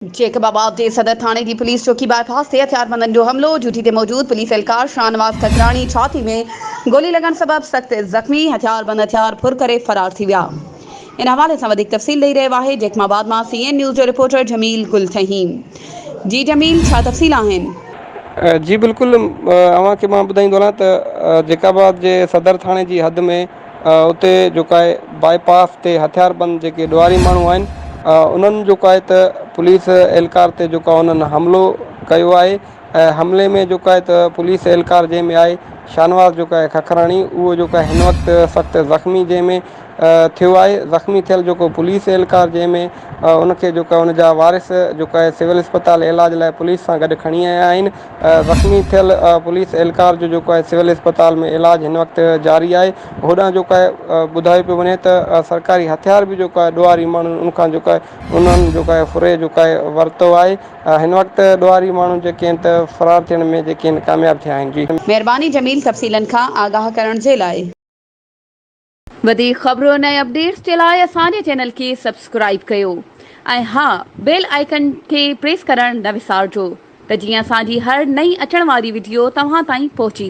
Jacob آباد جي صدر ٿاڻي جي پوليس چوڪي باء پاس تي هٿياربندن جو حملو، ڊيوٽي تي موجود پوليس اهلڪار شاهنواز ککراڻي ڇاتي ۾ گولي لڳڻ سبب سخت زخمي، هٿياربند هٿيار ڦر ڪري فرار ٿي ويا. ان حوالي سان وڌيڪ تفصيل ڏئي رهيو آهي جيڪب آباد مان سي اين نيوز جو رپورٽر جميل گل ٿهيم. جي جميل ڇا تفصيل آهن؟ جي بلڪل اوهان کي مان ٻڌائيندو هلان ته جيڪب آباد جي صدر ٿاڻي جي حد ۾ اتي جيڪو آهي باء پاس تي هٿياربند جيڪي ڏوهاري ماڻهو آهن انهن جيڪو آهي ته پوليس اهلڪار تي جيڪو آهي انهن حملو ڪيو آهي ۽ حملي ۾ جيڪو آهي ته پوليس اهلڪار جنهن ۾ آهي شاهنواز جيڪو آهي ککراڻي اهو جيڪو آهي هن وقت سخت زخمي جنهن ۾ ٿيو آهي زخمي ٿيل جيڪو پوليس اهلڪار جنهن ۾ ان کي جيڪو آهي ان جا وارث جيڪو آهي سول اسپتال علاج لاء پوليس سان گڏ کڻي آيا آهن زخمي ٿيل پوليس اهلڪار جو جيڪو آهي سول اسپتال ۾ علاج هن وقت جاري آهي هوڏانهن جيڪو آهي ٻڌايو پيو وڃي ته سرڪاري هٿيار به جيڪو آهي ڏوهاري ماڻهن ان کان جيڪو آهي انهن جيڪو آهي ڦري جيڪو آهي ورتو آهي هن وقت ڏوهاري ماڻهو جيڪي آهن ته فرار ٿيڻ ۾ جيڪي آهن ڪامياب ٿيا آهن جي. مهرباني جميل تفصيلن کان آگاهه ڪرڻ جي لاء. وڌيڪ خبرن ۽ اپڊيٽس جي لاء اسان جي چينل کي سبسڪرائيب ڪيو ۽ ها بيل آئيڪن کي پريس ڪرڻ نه وسارجو ته جيئن اسان جي هر نئين اچڻ واري وڊيو توهان تائين پهچي.